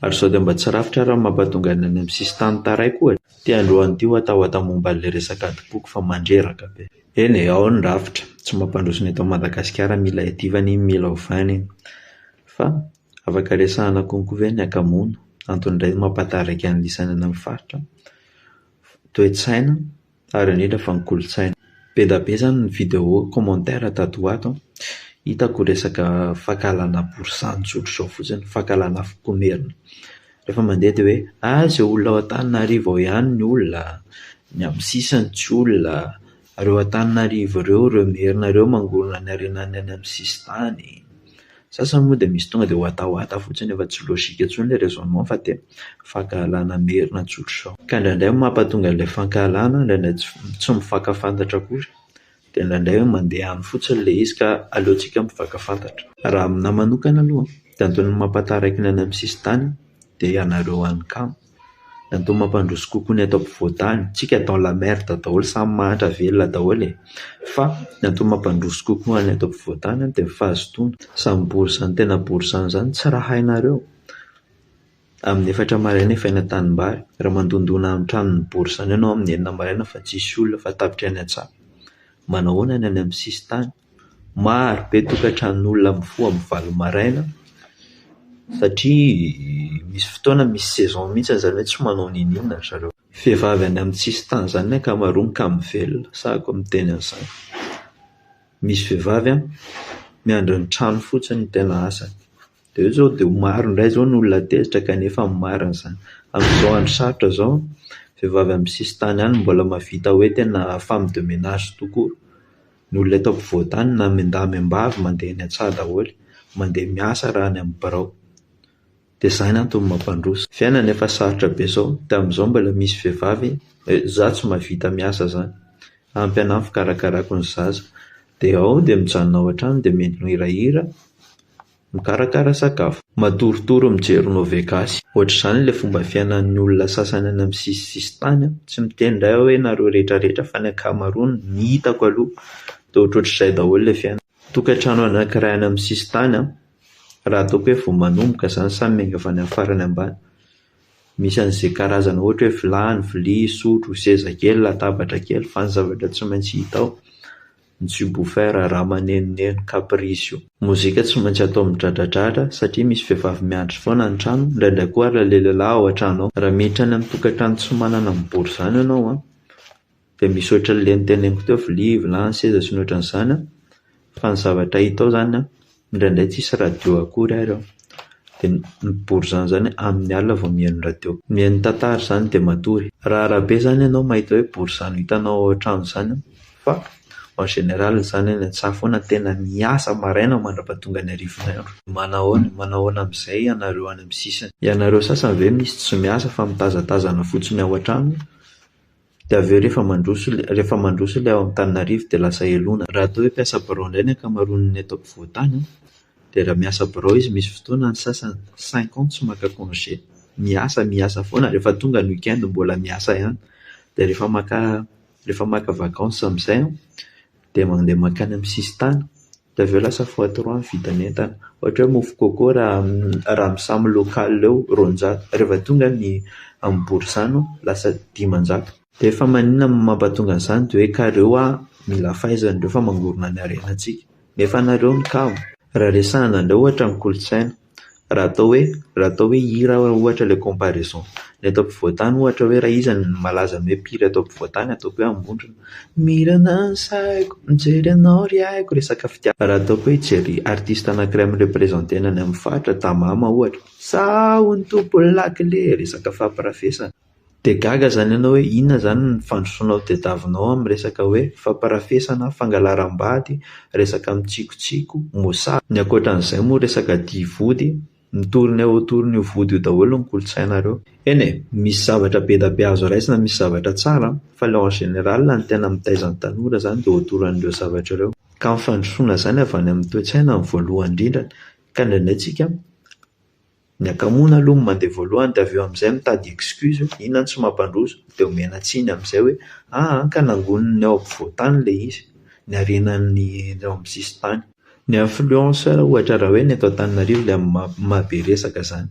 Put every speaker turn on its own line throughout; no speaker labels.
Ary sao dia mba tsy rafitra ary no mampatonga ny any amin'ny sisintany taraiky ohatra? Ity androany ity watawata momba an'ilay resaka adim-poko fa mandreraka be. Eny e, ao ny rafitra, tsy mampandroso ny eto Madagasikara, mila iadivana iny, mila ovaina iny. Fa afaka resahana konko ve ny hakamoana? Antony indray mampataraiky an'lisany any amin'ny faritra, toe-tsaina ary indrindra fa ny kolontsaina. Be dia be izany ny vidéo commentaire tato ho ato an, hitako resaka fankahalana borizano tsotra izao fotsiny, fankahalana foko merina. Rehefa mandeha dia hoe ah izay olona ao Antananarivo ao ihany ny olona, ny amin'ny sisiny tsy olona, ireo Antananarivo ireo, ireo merina ireo mangorona ny harenany any amin'ny sisintany. Sasany moa dia misy tonga dia watawata fotsiny efa tsy logique intsony ilay raisonnement fa dia fankahalana merina tsotra izao. Ka indraindray mampatonga an'ilay fankahalana, indraindray tsy mifankafantatra akory dia indraindray mandeha any fotsiny ilay izy ka aleontsika mifankafantatra. Raha aminahy manokana aloha dia antony mampataraiky ny any amin'ny sisintany dia ianareo any kamo. Ny antony mampandroso kokoa ny eto ampovoan-tany, tsika dans la merde daholo, samy mahantra velona daholo e! Fa ny antony mampandroso kokoa ny eto ampovoan-tany dia ny fahazotoana. Izany borizano tena borizano izany tsy raha hainareo. Amin'ny efatra maraina efa eny an-tanimbary. Raha mandondona amin'ny tranon'ny borizano ianao amin'ny enina maraina fa tsisy olona fa tapitra eny an-tsaha. Manahoana ny any amin'ny sisintany? Maro be tokantranon'olona mifoha amin'ny valo maraina satria misy fotoana misy saison mihitsy izany hoe tsy manao n'inon'inona ry zareo. Vehivavy any amin'ny sisintany izany ny ankamaroany ka mivelona, sahako miteny an'izany. Misy vehivavy an, miandry ny trano fotsiny no tena asany. Dia eo izao dia ho maro indray izao ny olona tezitra kanefa ny marina izany. Amin'izao andro sarotra izao, vehivavy amin'ny sisintany any mbola mahavita hoe tena femme de ménage tokoa. Ny olona eto ampovoan-tany na miandahy miambavy mandeha eny an-tsaha daholo, mandeha miasa raha any amin'ny birao. Dia izany antony mampandroso. Fiainana efa sarotra be izao, dia amin'izao mbola misy vehivavy hoe izaho tsy mahavita miasa izany, ampy anahy ny fikarakarako ny zaza. Dia ao dia mijanona ao an-trano dia mihaino hirahira, mikarakara sakafo. Matoritory mijery Nove Gasy. Ohatr'izany ilay fomba fiainan'ny olona sasany any amin'ny sisisisintany an! Tsy miteny indray aho hoe nareo rehetra rehetra fa ny ankamaroany ny hitako aloha dia ohatrohatr'izay daholo ilay fiainana. Tokantrano anankiray any amin'ny sisintany an, raha ataoko hoe vao manomboka izany samy miainga avy any amin'ny farany ambany. Misy an'izay karazana ohatra hoe vilany, vilia, sotro, seza kely, latabatra kely fa ny zavatra tsy maintsy hita ao ny subwoofer, raha manenoneno, caprice io. Mozika tsy maintsy atao midradradradra satria misy vehivavy miandry foana ny trano, indraindray koa ary ilay lehilahy ao an-trano ao. Raha miditra any amin'ny tokantrano tsy manana mibory izany ianao an, dia misy ohatran'ilay noteneniko teo, vilia, vilany, seza sy ny ohatran'izany an, fa ny zavatra hita ao izany an, indraindray tsisy radio akory ary ao, dia ny borizano izany amin'ny alina vao mihaino radio. Mihaino tantara izany dia matory. Rara be izany ianao mahita hoe borizano hitanao ao an-trano izany an, fa en général izany any an-tsaha foana tena miasa maraina mandra-pahatonga ny harivan'andro. Manahoana, manahoana amin'izay ianareo any amin'ny sisiny? Ianareo sasany ve misy tsy miasa fa mitazatazana fotsiny ao an-trano? Dia avy eo rehefa mandroso rehefa mandroso ilay ao Antananarivo dia lasa heloina. Raha atao hoe mpiasa birao indray ny ankamaroan'ny eto ampovoan-tany an, dia raha miasa birao izy misy fotoana ny sasany cinq ans tsy maka congé, miasa miasa foana, rehefa tonga ny week-end mbola miasa ihany, dia rehefa maka rehefa maka vacances amin'izay an, dia mandeha mankany amin'ny sisintany, Dia avy eo lasa fois trois ny vidin'entana. Ohatra hoe mofo coco raha raha amin'ny samy local eo 200, rehefa tonga ny amin'ny Borizano lasa 500. Dia efa maninona no mampatonga an'izany dia hoe ka reo ah mila fahaizana reo fa mangorona ny harenantsika. Nefa nareo ny kamo. Raha resahana indray ohatra ny kolontsaina, Raha atao hoe raha atao hoe hira ohatra ilay comparaison. Ny eto ampovoan-tany ohatra hoe raha iza no malaza ny hoe mpihira eto ampovoan-tany ataoko hoe Ambondrona. Mirana ny saiko, mijery anao ry aiko, resaka fitiavana. Raha ataoko hoe hijery artiste anankiray mi-representer ny any amin'ny faritra, Damama ohatra, Zaho no tompon'ny lakile, resaka fampirafesana. Dia gaga izany ianao hoe inona izany ny fandrosoanao tediavinao amin'ny resaka hoe fampirafesana, fangalaram-bady, resaka mitsikotsiko, mosary. Ny ankoatran'izay moa resaka dihy vody, mi-tourner autour-n'io vody io daholo ny kolontsainareo. Eny e, misy zavatra be dia be azo raisina, misy zavatra tsara an, fa ilay en général ny tena mitaiza ny tanora izany dia autour an'ireo zavatra ireo. Ka ny fandrosoana izany avy any amin'ny toe-tsaina no voalohany indrindra, ka indraindray tsika Ny hakamoana aloha no mandeha voalohany dia avy eo amin'izay mitady excuse hoe inona no tsy mampandroso dia omena tsiny amin'izay hoe aa ka nangonin'ny ao ampovoan-tany ilay izy, ny harenan'ny ao amin'ny sisin-tany. Ny influenceur ohatra raha hoe ny eto Antananarivo ilay maha be resaka izany.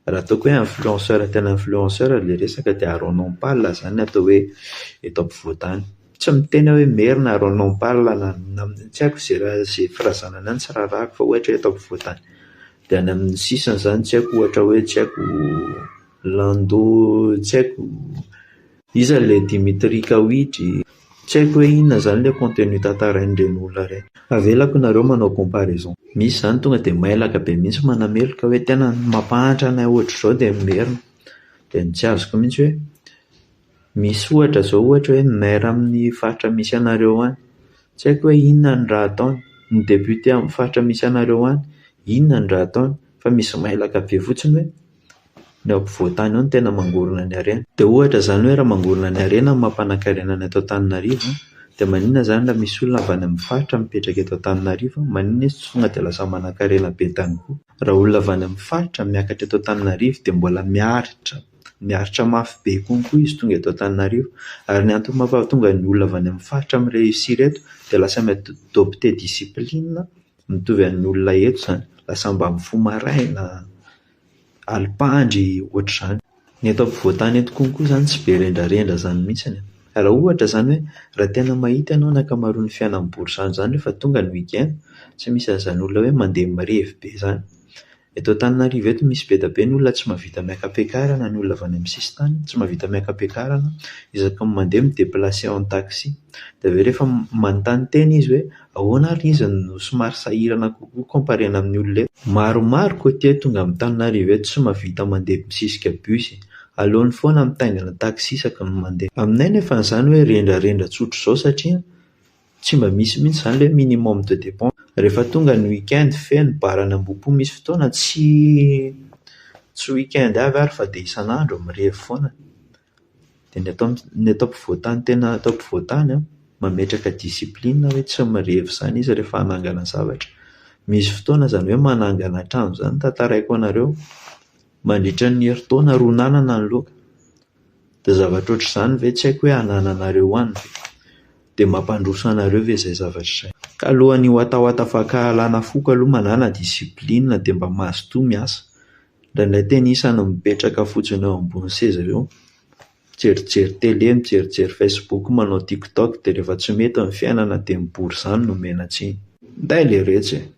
Raha ataoko hoe influenceur tena influenceur ilay resaka dia Aaron Ampal izany no atao hoe eto ampovoan-tany. Tsy miteny aho hoe merina Aaron Ampal na tsy haiko izay raha izay firazanana any tsy raharahako fa ohatra hoe eto ampovoan-tany. Dia any amin'ny sisiny izany tsy haiko ohatra hoe tsy haiko Lando tsy haiko iza ilay Dimitri Kawitry, tsy haiko hoe inona izany ilay contenu tantarain'ireny olona ireny. Avelako nareo manao comparaison. Misy izany tonga dia mailaka be mihitsy manameloka hoe tena mampahantra anay ohatr'izao dia merina. Dia ny tsy azoko mihitsy hoe misy ohatra izao ohatra hoe maire amin'ny faritra misy anareo any, tsy haiko hoe inona ny raha ataony, ny député amin'ny faritra misy anareo any, inona ny raha ataony fa misy mailaka be fotsiny hoe ny ao ampovoan-tany ao no tena mangorona ny harena. Dia ohatra izany hoe raha mangorona ny harena no mampanan-karena ny eto Antananarivo dia maninona izany raha misy olona avy any amin'ny faritra mipetraka eto Antananarivo, maninona izy tsy tonga dia lasa manan-karena be tany koa? Raha olona avy any amin'ny faritra miakatra eto Antananarivo dia mbola miaritra, miaritra mafy be konko izy tonga eto Antananarivo. Ary ny antony mampahatonga ny olona avy any amin'ny faritra mi-réussir eto dia lasa mi-adopter discipline mitovy amin'ny olona eto izany. Lasa mba mifoha maraina, alim-pandry, ohatr'izany. Ny eto ampovoan-tany eto konko izany tsy be rendrarendra izany mihitsy e. Raha ohatra izany hoe raha tena mahita ianao ny ankamaroan'ny fiainan'ny borizano izany rehefa tonga ny week-end, tsy misy an'izany olona hoe mandeha mirevy be izany. Eto Antananarivo eto misy be dia be ny olona tsy mahavita miaka-piakarana, ny olona avy any amin'ny sisintany tsy mahavita miaka-piakarana, isaky ny mandeha mi-déplacer en taxi. Dia avy eo rehefa manontany tena izy hoe ahoana ary izy no somary sahirana kokoa comparena amin'ny olona eto. Maromaro côtier tonga amin'Antananarivo eto tsy mahavita mandeha misisika bus, aleony foana mitaingina taxi isaky ny mandeha. Aminay nefa izany hoe rendrarendra tsotra izao satria tsy mba misy mihitsy izany ilay hoe minimum de dépense. Rehefa tonga ny week-end feno bar any Ambohipo misy fotoana tsy tsy week-end avy ary fa dia isan'andro mirevy foana. Dia ny atao ny atao ampovoan-tany tena atao ampovoan-tany an, mametraka discipline hoe tsy mirevy izany izy rehefa hanangana zavatra. Misy fotoana izany hoe manangana trano izany tantaraiko anareo, mandritra ny herintaona ronanana ny laoka. Dia zavatra ohatr'izany ve tsy haiko hoe anananareo any ve? Dia mampandroso anareo ve izay zavatra izay? Ka alohan'ny hiwatawata fankahalana foko aloha manàna discipline dia mba mazotoa miasa. Indraindray tena isany mipetraka fotsiny eo ambony seza eo, mijerijery télé, mijerijery facebook, manao tiktok dia rehefa tsy mety ny fiainana dia ny borizano no omena tsiny. Nday leretsy e!